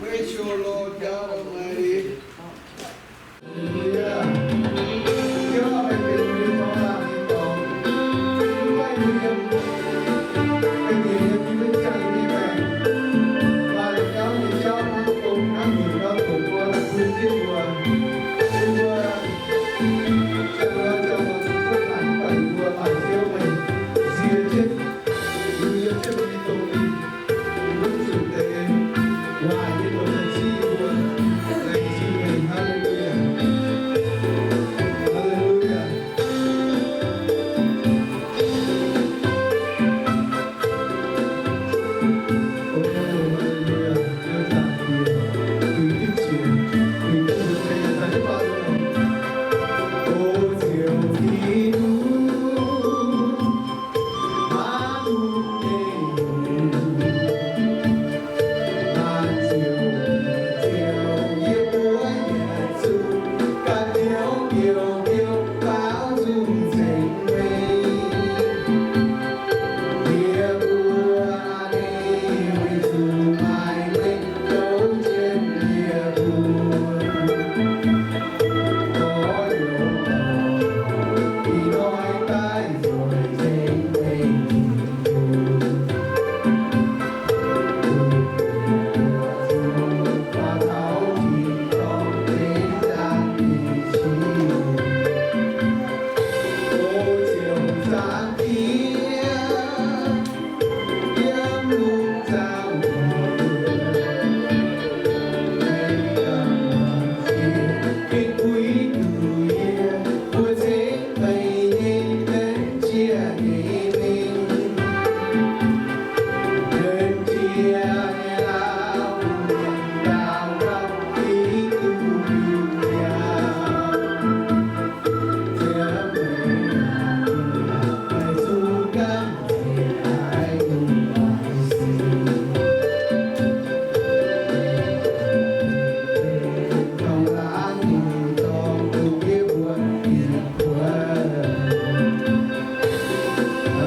Maiv siou lorh jauv meih. Hallelujah. Ziouv, meih benx yie taux laangh nyei dorngx. Maiv maaih yiem, meih nyiec yiem yie mbuo ziangh nyei maengc. Maaih jauv nyei jauv hnangv gong hnangv nyiec gauh doqc mbuo, bun jienv mbuo, bun mbuo ziangh lorz ziangh lorz zuqc duqv naaic, mv baac yie mbuo maaih Ziouv meih nzie jienv, yiem jienv meih nyei dongh lingh, yiem wuov zuqc deix waac nyei doqc daaih zieqv yie mbuo. Laengz zingh meih.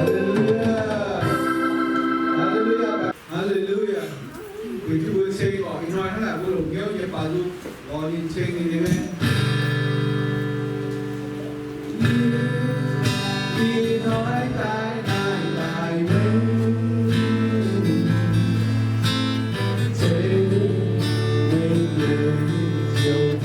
Hallelujah. Hallelujah. Hallelujah. Hallelujah. Hallelujah. Weic Tin-Hungh ceng orqc, ih hnoi hnangv naaic mbuo longc hnyouv nyei baac nzung lorz ninh ceng ninh nyei maengc. Ih hnoi daaih naaic daaih mengh, ceng mengh mengh ziouc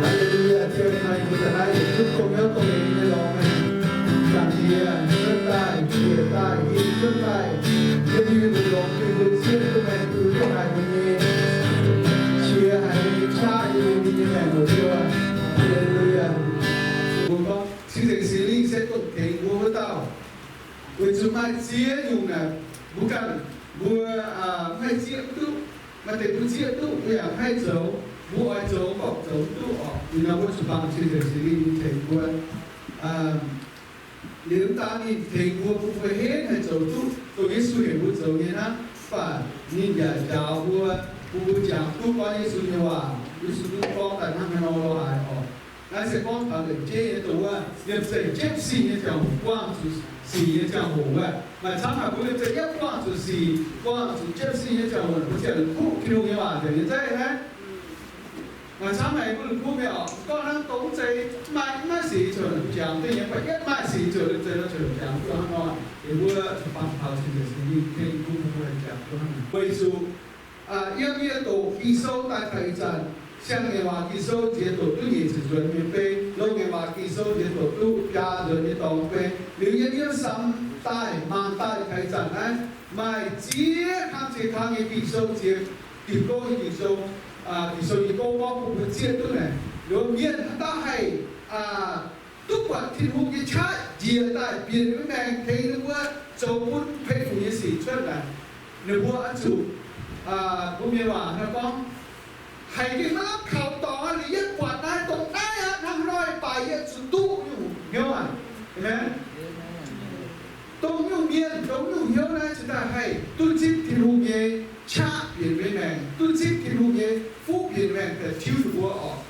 Aa^le^lu^yaa, Ziouv, ih hnoi mbuo daaih naaiv yietc zungv gomh hnyouv dongh mbuo nyei lorngx, Zaangc Diex, cuotv daaih, njiec daaih, yiem cuotv daaih, yiem mbuo nyei longx, yiem mbuo sieqv duqv maengx, duqv haiz mbuo nyei qiex, haiz mbuo nyei qaqv, yiem mbuo nyei maengc, Ziouv. Aa^le^lu^yaa. Mbuo gorngv Cing-Nzengc Singx Lingh se dongh tengx mbuo wuov dauh. Weic zuqc maaih ziex nyungc naaic, mbuo ganh, mbuo, aa, mv haih zieqv duqv. Maaih deix mbuo zieqv duqv, mbuo yaac mv haih zoux. Mbuo oix zoux, mv baac zoux mv duqv orqc. Ih hnoi mbuo zuqc bangc Cing-Nzengc Singx Lingh nyei tengx mbuo. Aa, liuz mv daan ninh tengx mbuo, bun mbuo henv haih zoux duqv dongh Yesu heuc mbuo zoux nyei hnangv. Mv baac ninh yaac njaaux mbuo, bun mbuo jangx duqv gorngv Yesu nyei waac. Yesu duqv gorngv daaih hnangv haaix nor lorz haaix orqc. Naaiv se gorngv taux lengc jeiv nyei dongh wuov liemh zeih jiepv sih nyei ziangh hoc, buangh zuqc sic nyei ziangh hoc wuov. Maaih camv haic mbuo liemh zeih yietv buangh zuqc sic, buangh zuqc jiepv sih nyei ziangh hoc, mbuo ziouc la'kuqv Tin-Hungh nyei waac nzengc nyei zeiv aqv. Maaih camv haic mbuo la'kuqv mienh orqc, gorngv hnangv dongh mv zeiz, mv maaih, mv maaih sic ziouc jangx duqv nyei, mv baac yietv maaih sic ziouc liemh zeih nor ziouc jangx duqv hnangv nor. Liuz mbuo zuqc bangc taux Cing-Nzengc Singx Lingh tengx mbuo, mbuo jangx duqv hnangv naaic. Weic zuqc yiem yie doqc Ging-Sou daaih taux ih zanc, siang-ngaengc waac Ging-Sou nziex doqc duqv nyic ziepc nzuonx nyei bei, loz-ngaengc waac Ging-Sou nziex doqc duqv biaa nzuonx nyei dorngx bei. Liuz yiem yie samx daaih mangc daaih taux ih zanc naaiv, maaih ziex kang ziex kang nyei Ging-Sou, ziex diuc gouv nyei Ging-Sou, Ging-Sou nyei gouv gorngv bun mbuo zieqv duqv naaic, liuz mienh haaix dauh haih duqv buatc Tin-Hungh nyei qaqv njiec daaih bieqc ninh mbuo maengc, tengx ninh mbuo zoux bun pei-fungc nyei sic cuotv naaic, ninh mbuo oix zuqc, mbuo mienh waac hnangv gorngv, haiz gengh maiv lamh kaux dorngx aqv. Liuz yie buatc naaiv dongh naaiv aqv, hnangv haaix nor baac yie zuqc duqv nyungc hnyouv aqv. Aamen. Dongh nyungc mienh, dongh nyungc hnyouv naaiv cingx daaih haih duqv zipv Tin-Hungh nyei qaqv bieqc mbuo nyei maengc, duqv zipv Tin-Hungh nyei fuqv bieqc mbuo nyei maengc daaih tiuv ninh mbuo orqc.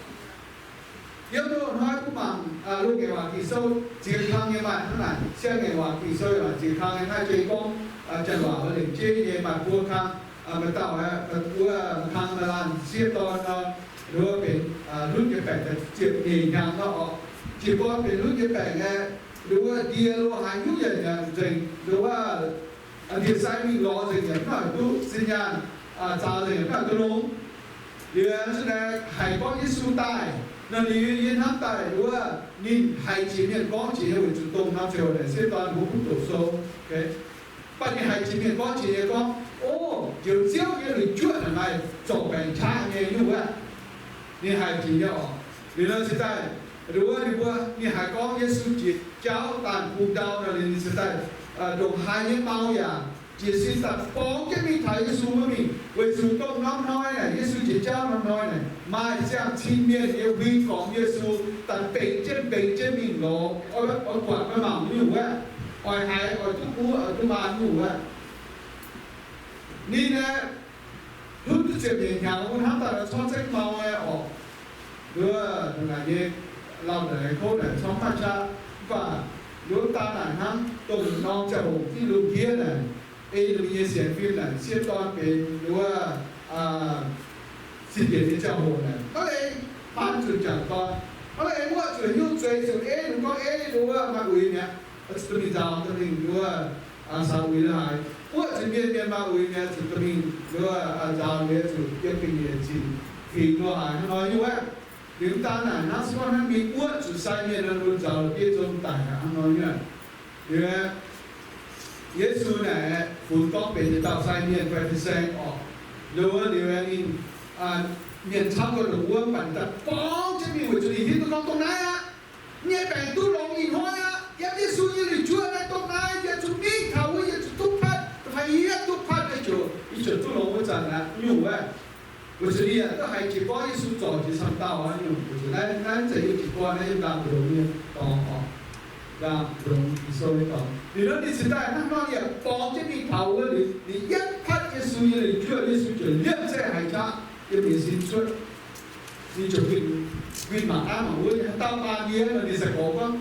Yiem loz-hnoi mbuo mangc loz-ngaengc waac Ging-Sou ziex kang nyei maaih hnangv naaic, siang-ngaengc waac Ging-Sou yaac maaih ziex kang nyei. Naaiv jiex gorngv janx waac wuov lengc jeiv nyei maaih buo kang. Maaih dauh aeqv, wuov kang maaih laanh sieqv dorn nor, nduov benx hlutv nyei baengc, ziepc nyeic hnyangx nor orqc. Jiez gorn benx hlutv nyei baengc aeqv, nduov ndie lo haaix nyungc yaac nyanc nzengc, nduov ndie-sai mingh lorz nzengc yaac mv haih duqv, zinh nyaanh zaaux nzengc yaac mv haih duqv longx. Liuz zuqc naaic haiz gorngv Yesu daaih nor, liuz yie hnamv daaih wuov ninh haiz jiex mienh gorngv jiex nyei, weic zuqc dongh norm ziangh hoc naaic sieqv dorn mbuo mv doqc sou. Mv baac ninh haiz jiex mienh gorngv jiex nyei gorngv, O, Njoux Ziouv nyei lui-juoqv naaic maaih zorc baengc qaqv nyei nyungc wuov. Ninh haiz jiex nyei orqc. Liuz nor cingx daaih, wuov ninh mbuo, ninh haiz gorngv Yesu jiex jauv daanh bung ndau nor, liuz ninh cingx daaih ndongc haaix nyei mau yaac jiez sin daaih borngz jienv mingh taux Yesu wuov mingh, weic zuqc dongh norm hnoi naaic, Yesu jiex jauv norm hnoi naaic, maaih ziangh-cin mienh nyei huing gormx Yesu daaih benx jienv benx jienv mingh lorz, oix buatc maiv mangc nyungc wuov, oix haiz, oix duqv buv, oix duqv maan nyungc wuov. Ninh aeqv, hlutv duqv ziepc nyeic hnyangx, mbuo hnamv daaih corc zengv mau nyei orqc. Nduov, naaic nyei, lauh naaic kouv naaic corc maiv qaqv, mv baac nduov daan naaic hnangv dongh norm ziangh hoc diuh lungh ndiev naaic, ei ninh nyei sienx fim naaic sieqv dorn benx nduov sin-dienx nyei ziangh hoc naaic, maiv leiz maan zuqc jangc dorn, maiv leiz muoqv zuqc nyungc zueiz zuqc ei ninh gorngv ei nduov maaih uix mi'aqv, zuqc mingh nzaaux daaih mingh nduov saux uix la'haaix. wuov zuqc mienh, mienh maaih uix, mienh zuqc dorh mingh nzaaux, nzaaux liuz zuqc yiem ga'nyiec zinc fingx lorh haaix hnangv nor nyungc wuov. Liuz mv daan naaic hnangv, se gorngv hnangv mingh wuov zuqc sai mienh nor, nzaaux bieiv zong daic hnangv nor nyungc. Liuz Yesu naaic funx gorngv benx yietc dauh sai mienh fai fin-saeng orqc. Liuz, liuz ninh, mienh camv gauh longc wuov, mv baac ninh daaih borngz jienv mingh weic zuqc ninh hiuv duqv gorngv dongh naaiv aqv, nyei baengc duqv longx ih hnoi aqv. Yiem Yesu nyei liuz juov naaiv dongh naaiv, yie zuqc mingh taux wuov, yie zuqc duqv patv, da'faanh yie duqv patv nyei ziouc, yie ziouc duqv longx wuov zanc aqv nyungc wuov. Weic zuqc ninh yaac duqv haiz jiez gorn Yesu zorc jiex camv dauh aqv nyungc. Weic zuqc naaiv, naaiv zeiz yie jiez gorn naaiv yiem ndaamv-mbu'ndongx nyei dorngx orqc. Ndaamv-mbu'ndongx Ging-Sou nyei dorngx. Liuz nor ninh cingx daaih hnangv nor, ninh yaac borngz jienv mingh taux wuov, ninh, ninh yietv patv Yesu nyei liuz juov, Yesu ziouc liemh zeih haiz qaqv yiem ninh sin cuotv. Ninh ziouc winh, winh mangc naaiv mangc wuov, haaix dauh maan yie? Nor ninh sai-gorx gorngv,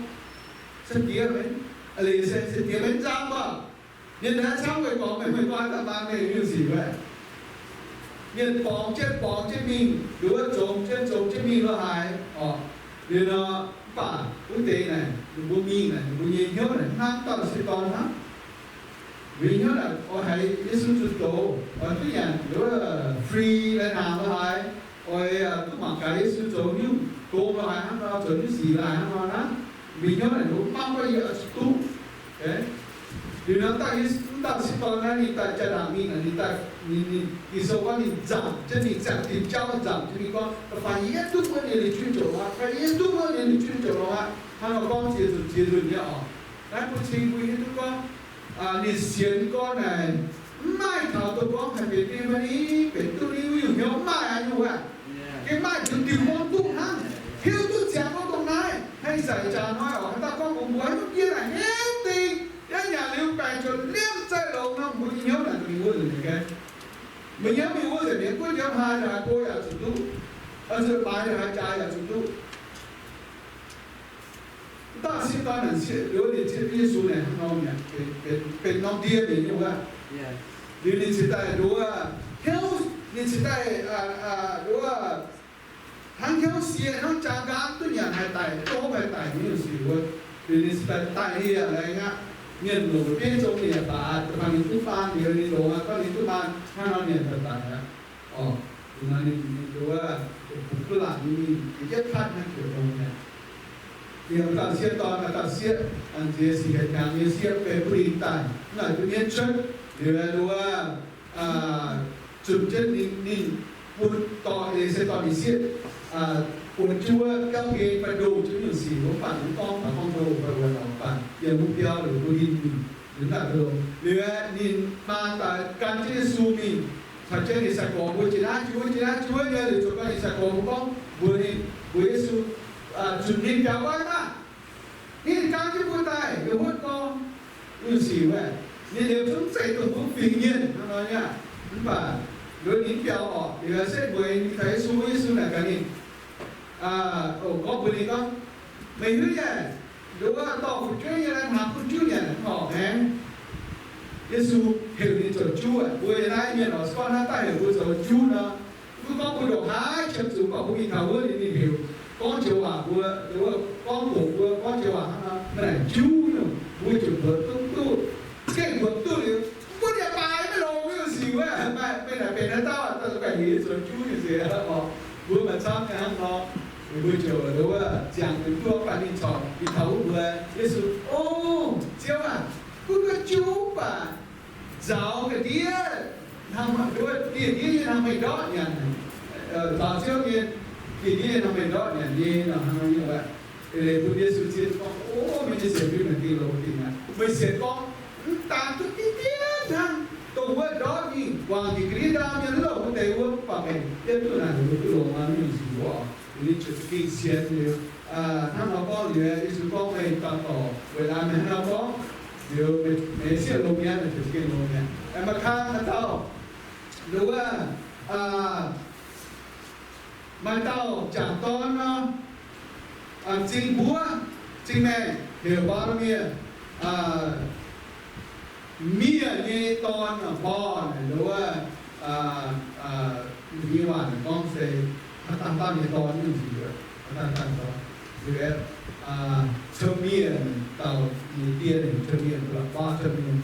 Sai-diex, leiz se sai-diex, meih mv nzangc mv baac? Mienh naaiv camv weih gorngv meih, meih gorngv haaix dauh maan meih nyungc sic wuov. Mienh borngz jienv borngz jienv mingh, nduov zomx jienv zomx jienv mingh lorh haaix orqc. Liuz nor, mv baac wuov deix naaic ninh mbuo mingh naaic, ninh mbuo nyei hnyouv naaic hnangv dauh se dorn hnangv. Ninh mbuo nyei hnyouv naaic oix haiz Yesu zunh doz, oix duqv nyanc nduov free lai-hnaangx lorh haaix, oix duqv mangc gaax Yesu zoux nyungc gong lorh haaix hnangv nor, zoux nyungc sic lorh haaix hnangv nor hnangv. Ninh mbuo hnyouv naaic ninh mbuo mv baac yie oix zuqc duqv. Liuz nor, mv dauh, mv dauh se dorn naaiv ninh daaih jaa-ndaangc mingh naaic, ninh daaih, ninh, ninh, Ging-Sou gorngv ninh nzamc jienv mingh, ziangh diuh jauv nzamc jienv mingh gorngv, da'faanh yie duqv wuov ninh liuz juiv ziouc longx aqv, da'faanh yie duqv wuov ninh liuz juiv ziouc longx aqv. Hnangv nor gorngv ziex nzunc ziex nzunc nyei orqc. Naaiv bun cing mbuo hiuv duqv gorngv ninh sienx gorn naaic, mv maaih taux dongh gorngv haih benx mienh maiv ni, benx duqv ni wuov nyungc hnyouv mv maaih aqv nyungc wuov. Gengh maaih diuh diuh gorngv duqv hnangv, hiuv duqv ziangx gorngv dongh naaiv, hnangv ih zanc jaax hnoi orqc, haaix dauh gorngv mbuox mbuo, haaix nyungc yie naaic hnyouv dingh, yie nyanc liuz baengc ziouc liemh zeih longx nor, mbuo nyei hnyouv naaic mingh wuov nzengc mi'aqv. Mbuo hnyouv mingh wuov nzengc mi'aqv, guov jiem haaix ndongc haaix go yaac zuqc duqv, zuqc maaiz ndongc haaix jaax yaac zuqc duqv. Mv dauh sieqv dorn naaic, liuz ninh zieqv Yesu naaic hnangv nor mi'aqv, benx norm ndie mienh nyei wuov. Liuz ninh cingx daaih nduov hnyouv, ninh cingx daaih nduov hnangv hnyouv sie hnangv jaa nqaang duqv nyanc haih daic, duqv hopv haih daic nyei sic wuov. Liuz ninh cingx daaih daaih liuz aqv, mienh longc bieiv zong ninh yaac baac, da'faanh ninh duqv maan liuz ninh longx aqv, gorngv ninh duqv maan hnangv nor mienh daaih daic aqv. Orqc, ninh, ninh nduov, bungx duqv laangc nyei mingh, yietv patv naaiv jiex longx mi'aqv. Liuz dauh sieqv dorn, dauh sieqv, nziex sic hietc hnyangx nyei sieqv benx buv ninh daaih, mv naaic duqv mienv cuotv, liuz nduov, zunc jienv ninh, ninh bun dorh, se dorh ninh sieqv buatc jienv wuov biauv gen fai ndoh jienv nyungc sic, mv baac mv gorngv, mv baac gorngv ndoh fai wuov, mv baac yiem wuov biauv liuz mbuo ninh mingh, liuz naaic duqv longx. Liuz ninh maa daaih gan jienv Yesu mingh, caux jienv ninh sai-gorx mbuo jiex naaiv jiex wuov, jiex naaiv jiex wuov nyei, liuz zuqc gan ninh sai-gorx mbuo gorngv mbuox ninh, mbuox Yesu, zunc ninh biaux nqoi maah! Ninh gaang jienv mbuo daaih yiem wuov gorngv nyungc sic wuov, ninh liuz zungv zeiz dongh mbuo fingx mienh hnangv nor nyei. Mv baac nduov ninh mv biaux orqc, liuz se mbuox ninh taux Yesu, Yesu naaic gaax ninh, gorngv mbuox ninh gorngv, meih hiuv nyei, nduov dorh fu'jueiv nyei lai-hnaangx bun juv nyanc mv horpc maengx. Yesu heuc ninh zoux juv aqv. Mbuo yiem naaiv mienh oix gorngv naaiv daaih heuc mbuo zoux juv nor, mv gorngv mbuo ndongc haaix qiemx zuqc, mv baac mbuo mingh taux wuov ninh, ninh heuc gorngv joux waac mbuo, gorngv doqc mbuo, gorngv joux waac hnangv nor, naaic juv nyungc, mbuo ziouc mbuox duqv duqv, gengh mbuox duqv liuz, mbuo yaac baaix maiv longx nyungc sic wuov, meih naaic benx haaix dauh, dauh baengc hec zoux juv nyungc sic oc. Mbuo maaih camv nyei hnangv nor, mbuo ziouc wuov ziangx duqv mv baac ninh corc, ninh taux wuov mbuox Yesu, O, Ziouv aac, gunv mbuo juv mv baac nzaaux ga'ndiev, wuov dieh ndiev nyei hnangv meih ndortv nyanc, nzaaux Ziouv nyei dieh ndiev nyei hnangv meih ndortv nyanc nyei nor, hnangv nor nyungc wuov. Eix leiz bun Yesu zieqv gorngv, O, meih nyei sienx fim naaic gengh longx dingc aqv. Meih sienx gorngv mv daan duqv diqv dien hnangv, dongh wuov ndortv mingh guangc njiec ga'ndiev ndaamv mienh louh wuov deix wuov, mv baac meih yietv duqv naaic heuc mbuo duqv longx nor, mv nyungc sic wuov. Ninh ziouc za'gengh sienx liuz, hnangv nor gorngv liuz, Yesu gorngv, Meih dauh dorc, weic naaiv meih hnangv nor gorngv, liuz meih sieqv longx mi'aqv, meih ziouc za'gengh longx mi'aqv. Maaih kang maaih dauh, nduov, maaih dauh jangc dorn nor, m'zing mbuov, m'zing maengh heuc Mbaa^lo^mie, miev nyei dorn, Mbaa^lo^mie, nduov, mbuo nyei waac gorngv se haaix dauh dauh nyei dorn nyungc sic, haaix dauh dauh dorn, cou-miev, dauh nyei dien cou-miev, Mbaa^lo^mie.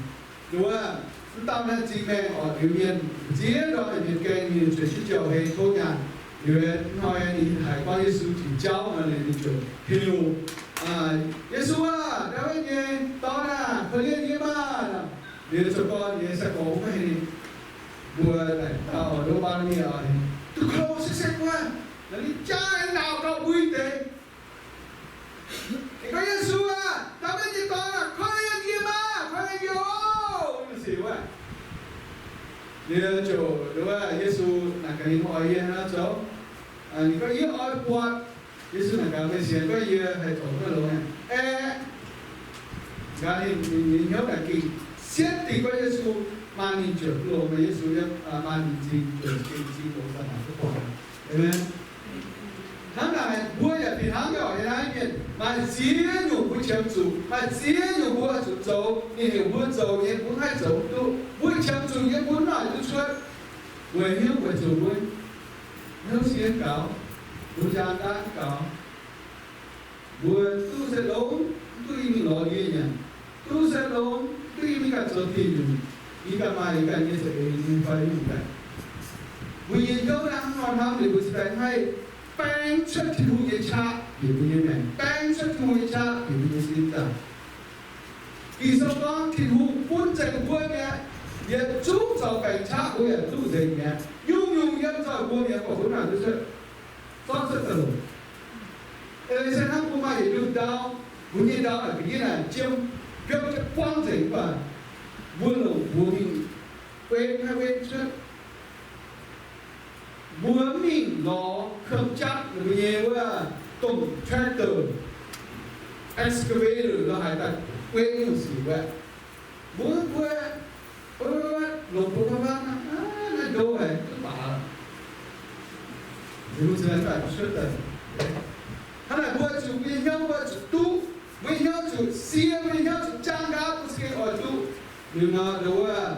Nduov, Mv dauh naaiv zingh maengh orqc, liuz mienh ziex ndorm mienh gaengh ninh zueiz sieqv ziouc hei tov nyaanh. Liuz hnoi ninh haiz gorngv Yesu jiex jauv nor, ninh ziouc heuc, Yesu aah! Ndaawitv nyei Dorn aah! Korv-lienh yie maah! Liuz zoux gorn nyei sai-gorx mbuo hei ninh, mbuo daaih dauh nduov Mbaa^naa^mi, duqv kouv sekv-sekv wuov, ninh jaa nauz gauh mbui deix. Ninh gorngv, Yesu aah! Ndaawitv nyei Dorn aah! Korv-lienh yie maah! Korv-lienh yie oc! Ninh sic wuov. Liuz ziouc nduov Yesu naaic gaax ninh, Oix yie hnangv haaix nor zoux? Ninh gorngv, Yie oix buatc. Yesu naaic gaax, Meih sienx gorngv yie haih zoux duqv longx? Aeqv, nqa'haav ninh, ninh hnyouv naaic gengh sietv dingh gorngv Yesu maan ninh ziouc duqv longx, Yesu yiem, maan ninh m'zing ziouc gengh m'zing longx daaih naaic duqv buatc. Aamen. Hnangv naaic mbuo yaac fih hnangv nyei orqc. Yiem naaiv mienh maaih ziex nyungc mbuo qiemx zuqc, maaih ziex nyungc mbuo oix zuqc zoux, ninh heuc mbuo zoux nyei mbuo mv haih zoux duqv, mbuo qiemx zuqc nyei mbuo mv haih duqv cuotv. Weic hnyouv weic zuqc mbuo hnyouv sienx gaux, mbuo njang daav gaux. Mbuo duqv se longx, duqv yie mingh lorz ndie nyanc, duqv se longx, duqv yie mingh ganh zoux dieh nyungc, yie ganh maaih yie ganh nyei za'eix nyei fai nyungc daaih. Mbuo nyei hnyouv hnangv nor hnamv liuz mbuo cingx daaih mv haih baeng cuotv Tin-Hungh nyei qaqv bieqc mbuo nyei maengc, baeng cuotv Tin-Hungh nyei qaqv bieqc mbuo nyei sin zaangc. Ging-Sou gorngv Tin-Hungh bun nzengc mbuo mi'aqv. Yietc zungv zaux baengc qaqv mbuo yaac duqv nzengc mi'aqv. Nyungc-nyungc yiem nzoih mbuo mi'aqv, gorngv mbuo naaic duqv cuotv, zorqv cuotv daaih longc. Eix leiz se hnangv mbuo maaih yietc nduqc ndau, mbuo nyei ndau naaic ga'ndiev naaic jiem biopv jienv buangv nzengc mv baac mbuo longc mbuox mingh wetv, haih wetv cuotv. Mbuo mingh lorz เครื่องจักร ninh mbuo nyei wuov domh tractor, excavator lo haaix daaih wetv nyungc sic wuov. Mbuo, mbuo longc mbuo, mbuo naaiv ndo haic duqv baac, mbuo zuqc daaih cuotv daaih. Hnangv naaic mbuo zuqc, mbuo nyei hnyouv mbuo zuqc duqv, mbuo nyei hnyouv zuqc sie, mbuo nyei hnyouv zuqc jaang nqaatv, mbuo za'gengh oix duqv. Liuz nor, ndo wuov,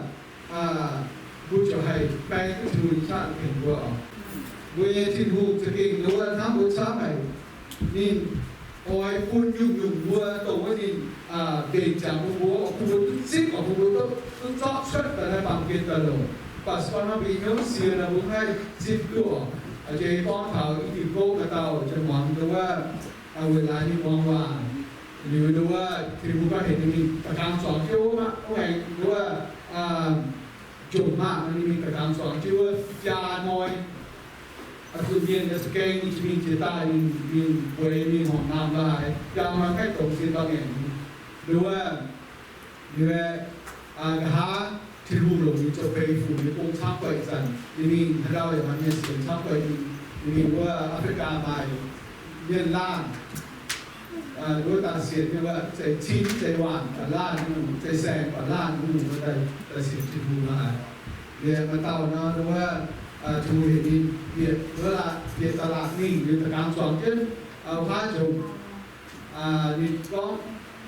mbuo ziouc haih baeng duqv Tin-Hungh nyei qaqv tengx mbuo oc. Mbuo nyei Tin-Hungh za'gengh ndo wuov hnamv mbuo camv haic. Ninh oix bun nyungc-nyungc mbuo dongh wuov ninh mbenc ziangx bun mbuo, bun mbuo duqv zipv, bun mbuo duqv zorqv cuotv daaih naaiv baamh gen daaih longc. Mv baac se gorngv hnamv mbuo nyei hnyouv sie nor, mbuo mv haih zipv duqv oc. Jiex gorngv taux i diuc gouv maaih dauh ziouc muangx ndo wuov, weic laaix ninh muangx waac, liuz ndo wuov Tin-Hungh gorngv heuc ninh mingh da'gaang zuangx jienv wuov, wuov aengx ndo wuov, jomc maah, ninh mingh da'gaang zuangx jienv wuov jaa hnoi. Zuqc mienh yaac za'gengh ninh mingh jiex daaih, ninh mingh bueix mingh horngc naamh la'haaix, jaa hnoi maiv dongz zinh ndorm ngaengc. Ndo wuov, liuz, nqa'haav Tin-Hungh longc ninh zoux beiv funx nyei gong camv guaih ih zanc, ninh mingh haaix ndau yaac maaih mienh sienx camv guaih ninh. Ninh mingh wuov Africa maaih mienh laanh, wuov daaih sienx nyei wuov, mv zeiz cin mv zeiz waanc baac laanh nyungc, mv zeiz saeng baac laanh nyungc wuov daaih sienx Tin-Hungh la'haaix. Liuz maaih dauh nor wuov, Tin-Hungh heuc ninh bieqc wuov, bieqc da'laatc mingh liuz da'gaang zuangx jienv wuov paaiv nzongc. Ninh gorngv,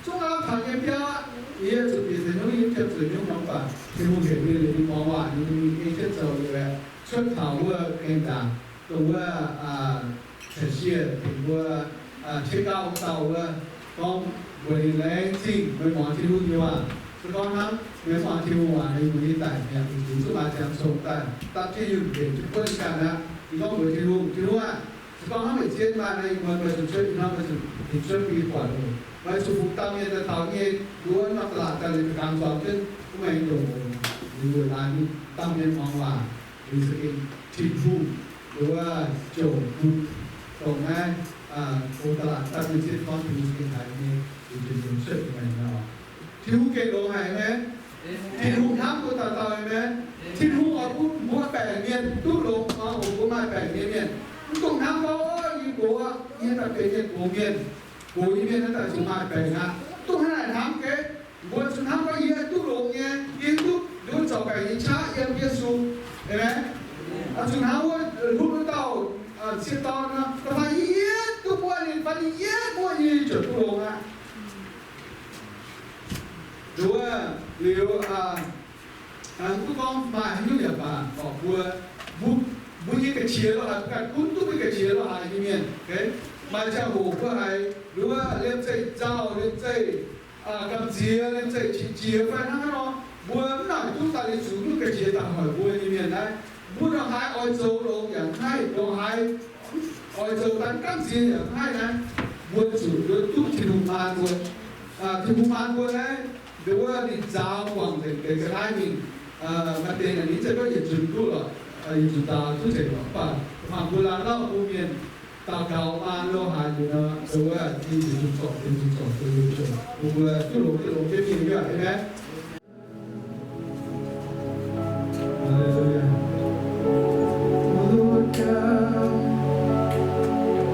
zungv lamh taux nyei biauv aqv. Yie zuqc bieqc deix hnyouv, yie mv ziepc zuqc hnyouv nor, mv baac Tin-Hungh heuc ninh liuz, ninh muangx waac, ninh mingh ei jienv zoux liuz aeqv, cuotv taux wuov gaengh ndaangc, dongh wuov cashier tengx mbuo check out dauh wuov, gorngv mbuox ninh, Laengz zingh meih muangx Tin-Hungh nyei waac. Se gorngv hnangv meih mv muangx Tin-Hungh waac, meih mbuo nyei daic mi'aqv. Ninh zuqc maaih ziangx congx daaih dapv jienv yunh mbenc jienv buonv ganh aqv. Ninh gorngv mbuox Tin-Hungh, Tin-Hungh aah, se gorngv hnangv meih zien maaih naaiv, ih muonz meih zuqc cuotv ih hnoi, meih zuqc, ninh cuotv mingh buatc oc. Meih zuqc fungx dangh mienh daaih taux nyei, nduov norm da'laatc daaih liuz da'gaang zuangx jienv, mv baac mv dongz oc. Liuz weic laaix ninh dangh mienh muangx waac, liuz za'gengh Tin-Hungh nduov ziouc bun dongh naaiv, o, da'laatc daaih mienh zien gorngv Tin-Hungh za'gengh haiz nyei, liuz ziouc cuotv maengc nor. Tin-Hungh gengh longx haic, aamen. Tin-Hungh hnamv mbuo dauh dauh, aamen. Tin-Hungh oix bun mbuo baengc mienh duqv longx, oix bun mbuo maaih baengc nyei mienh. Mv dungx hnamv gorngv, yie gox, yie daaih benx mienh gox mienh, gox nyei mienh naaiv daaih zuqc maaih baengc aqv. Mv dungx hnangv naaic hnamv gaax. Mbuo zuqc hnamv gorngv yie duqv longx nyei, yie duqv nduov zaux baengc nyei qaqv yiem Yesu. Aamen. Zuqc hnamv wuov, hlutv wuov dauh sieqv dorn nor, da'faanh yie duqv muoqv ninh, fai yie muoqv ninh, yie ziouc duqv longx aqv. Nduov liuz, mv gunv gorngv maaih haaix nyungc yaac baac, orqc, mbuo, mbuo, mbuo nyei ga'qiex lo haaix, mbuo ganh gunv duqv mbuo ga'qiex lo haaix nyei mienh. Maaih ziangh hoc mbuo haiz nduov liemh zeih nzauh, liemh zeih gamh nziex, liemh zeih qiex jiez fai hnangv haaix nor, Mbuo mv nangc duqv daaih liuz zuqc mv ga'qiex daaih hoic mbuo nyei mienh naaiv, mbuo ndongc haaix oix zoux longx yaac haih, ndongc haaix oix zoux daaih mv gamh nziex yaac haih naaiv, mbuo zuqc duqv Tin-Hungh maan mbuo. Tin-Hungh maan mbuo naaiv, nduov ninh nzaaux guangc nzengc deix ga'naaiv mingh. Maaih deix naaic ninh za'gengh yietc nzunc duqv lorqc, yietc nzunc daaux duqv nzengc lorqc, mv baac mangc mbuo laanh lauh mbuo mienh daux gaux maan lo haaix nduov nor, nduov ninh yietc nzunc zorc, yietc nzunc zorc, yietc nzunc zorc, bun mbuo duqv longx, duqv longx jienv mingh. Amen. Hallelujah.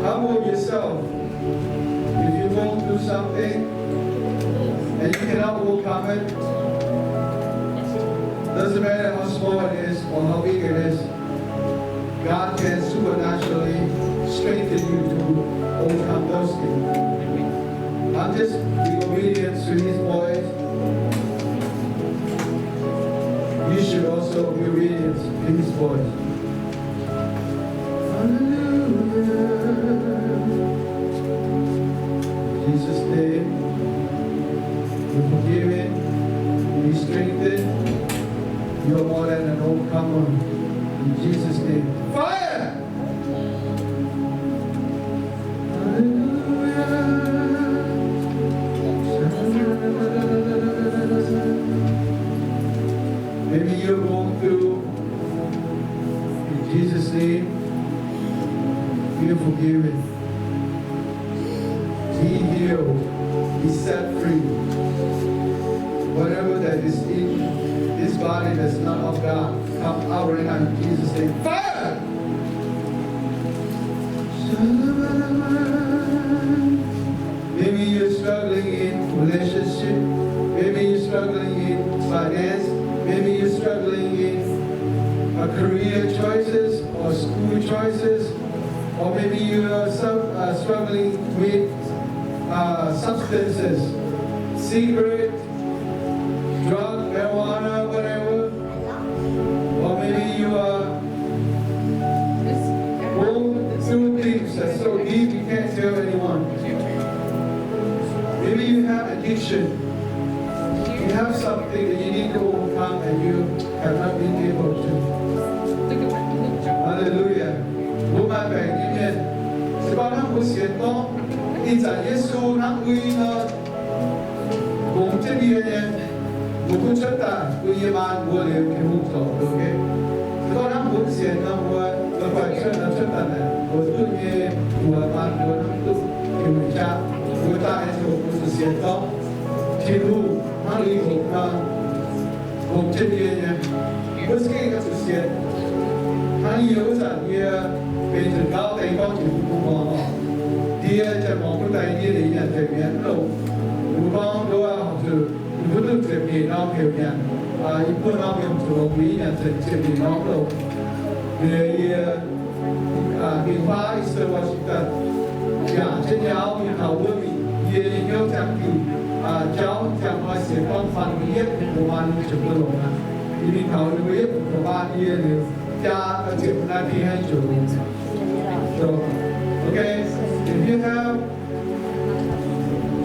Humble yourself. If you go through something and you cannot overcome it, doesn't matter how small it is or how big it is, God can supernaturally strengthen you to overcome those things. I'm just be obedient to his voice. You should also be obedient to his voice. Hallelujah. In Jesus' name, be forgiven, be strengthened. You are more than an overcomer. In Jesus' name. Fire! Hallelujah. Maybe you're going through, in Jesus' name, be forgiven. Be healed. Be set free. Whatever that is in this body that's not of God, come out right now in Jesus' name. Fire! Maybe you're struggling in relationship. Maybe you're struggling in finance. Maybe you're struggling in, uh, career choices or school choices. Or maybe you are some, uh, struggling with, uh, substances, cigarette, drug, marijuana, whatever. Or maybe you are going through things that's so deep you can't tell anyone. Maybe you have addiction. You have something that you need to overcome and you have not been able to. Hallelujah. Mbuo maaih baengc nyei mienh, se gorngv hnangv mbuo sienx gorngv ih zanc Yesu hnangv uix nor, longx jienv yie nyei, mbuo gunv cuotv daaih, mbuo yie maan mbuo liuz Tin-Hungh zorc mbuo. Se gorngv hnangv mbuo mv sienx nor, mbuo la'guaih cuotv nor cuotv daaih naaic, mbuo duqv nyei, mbuo maan mbuo hnangv duqv Tin-Hungh qaqv. Mbuo daaih haaix nyungc mbuo zuqc sienx gorngv Tin-Hungh hnangv liuz hopc nor, hopc jienv yie nyei. Mbuo za'gengh zuqc sienx. Hnangv yie wuov zanc yie benx nzunc gauv deix gorngv Tin-Hungh bun muangx oc. Ndie janx-muangz bun daaih ndie liuz yie nyanc nzengc mi'aqv, mv longc. Mbuo gorngv nduov horpc zuqc yie mbuo duqv ziepc nyeic norm heuc nyanc, yie mbuo norm heuc zuqc longx, yie nyanc nzengc ziepc nyeic norm mv longc. Liuz yie mingh faav Eastern Washington, yaac jienv nyei auv mingh taux wuov mingh, yie nyei hnyouv ziangh diuc jauv ziangh hnoi sienx gorngv faan mbuo yietv, mbuo maan ninh ziouc duqv longx aqv. Yie mingh taux ninh mbuo yietv, mbuo maan yie liuz jaa ziepc naaiv ti hnangv ziouc longx. So, okay, if you have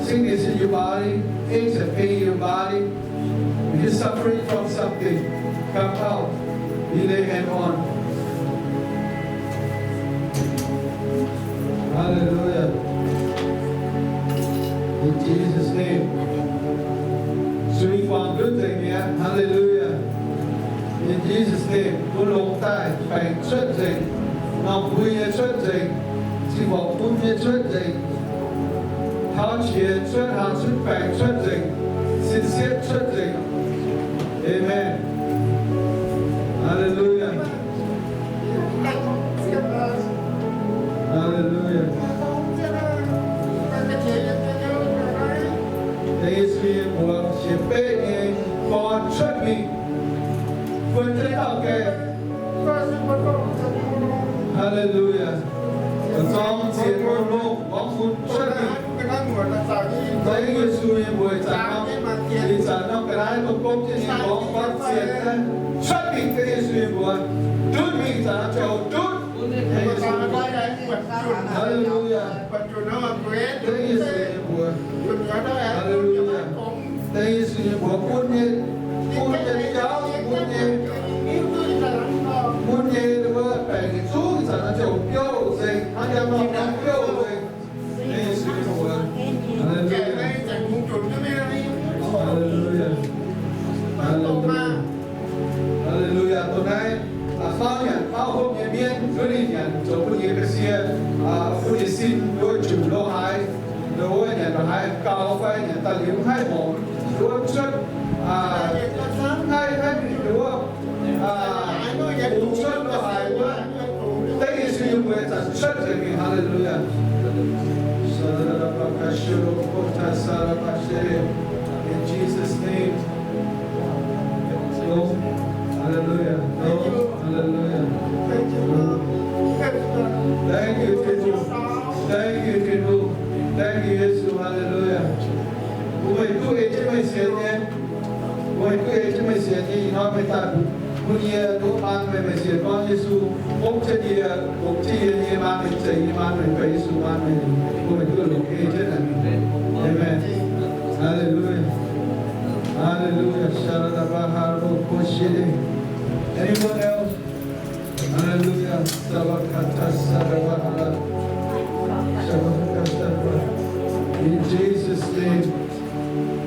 sickness in your body, aches and pain in your body, if you're suffering from something, come out. We lay hand on. Hallelujah. In Jesus' name. Suiv-guangc nduov nzengc mi'aqv. Hallelujah. In Jesus' name, bun longx daaih baengc cuotv nzengc, norm mbui nyei cuotv nzengc, zinh horpc bun nyei cuotv nzengc, taux qiex cuotv, hnaangx cuotv, baengc cuotv nzengc, sin sietv cuotv nzengc. Amen. Hallelujah. Hallelujah. Dengv Yesu nyei mbuox qiex beiv nyei gorn cuotv mingh, bun jienv dauh gaengh. Hallelujah. Zorng zieqc mbuo longc gorngv bun cuotv mingh. Dengv Yesu nyei mbuox ih zanc norm, ih zanc norm ga'naaiv dongh gomv jienv ninh gorngv gorngv zieqc cuotv mingh, dengv Yesu nyei mbuox ndutv mingh, ih zanc norm ziangh hoc ndutv. Hallelujah. Dengv Yesu nyei mbuox. Hallelujah. Dengv Yesu nyei mbuox bun nyei. Bun nyei jauv, bun nyei, bun nyei wuov baengc zungv zanc naaiv ziouc biouv nzengc, hnangv yiem norm biouv nzengc. Hallelujah. Hallelujah. Hallelujah. Dongh naaiv, aa, faaux nyanc faaux hopv nyei mienh, duqv ninh nyanc zoux bun nyei ga'sie, aa, bun nyei sin, nduov jumc lo haaix, nduov nyanc lo haaix gaux fai nyanc daaih liuz mv haih horpc, nduov cuotv, aa, mv haih, haih mingh nduov, aa, bungx cuotv lo haaix wuov, dengv Yesu nyei mbuox zanc cuotv nzengc mingh. Hallelujah. In Jesus' name. Hallelujah. Hallelujah. Thank you, Tin-Hungh. Thank you, Tin-Hungh. Thank you, Yesu. Hallelujah. Mbuo meih duqv ei jienv meih sienx nyei. Mbuo meih duqv ei jienv meih sienx nyei. Ih hnoi meih daaih bun yie duqv maan meih, meih sienx gorngv Yesu hopv jienv yie, hopv jienv yie nyei, maan meih, zeiz yie, maan meih, benx Yesu maan meih. Mbuo meih duqv longc ei jienv naaic. Amen. Hallelujah. Hallelujah. Sha-la-la-ba-ha-ro-ko-shi-de. Anyone else? Hallelujah. Sabakata, sabakata. Sabakata, sabakata. In Jesus' name,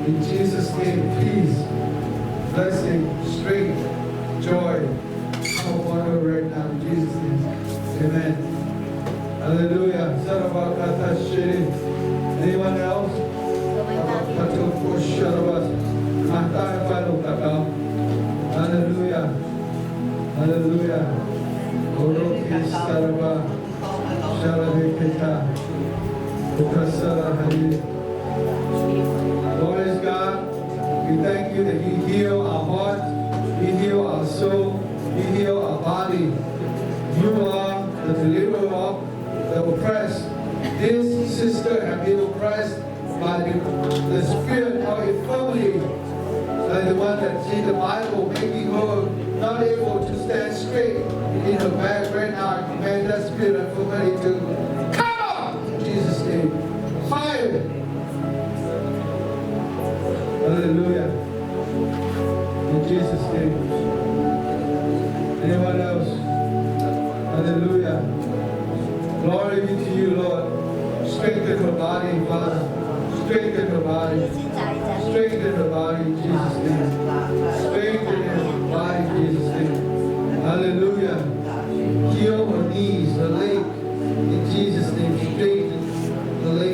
in Jesus' name, peace, blessing, strength, joy, come upon her right now in Jesus' name. Amen. Hallelujah. Sarabakata shiri. Anyone else? Sarabakata ko sharabas. Mangc daaih fai longc daux gaux. Hallelujah. Hallelujah. Oroki saraba. Sharabeketa. Ukasara hari. Glorious God, we thank you that you heal our heart, you heal our soul, you heal our body. You are the deliverer of the oppressed. This sister have been oppressed by the, the spirit of infirmity, like the one that in the Bible, making her not able to stand straight in her bed right now. I command that spirit of infirmity to come out in Jesus' name. Fire! Hallelujah. In Jesus' name. Anyone else? Hallelujah. Glory be to you, Lord. Strengthen her body, Father. Strengthen her body. Strengthen her body in Jesus' name. Strengthen her body in Jesus' name. Hallelujah. Heal her knees, her leg. In Jesus' name, strengthen her leg.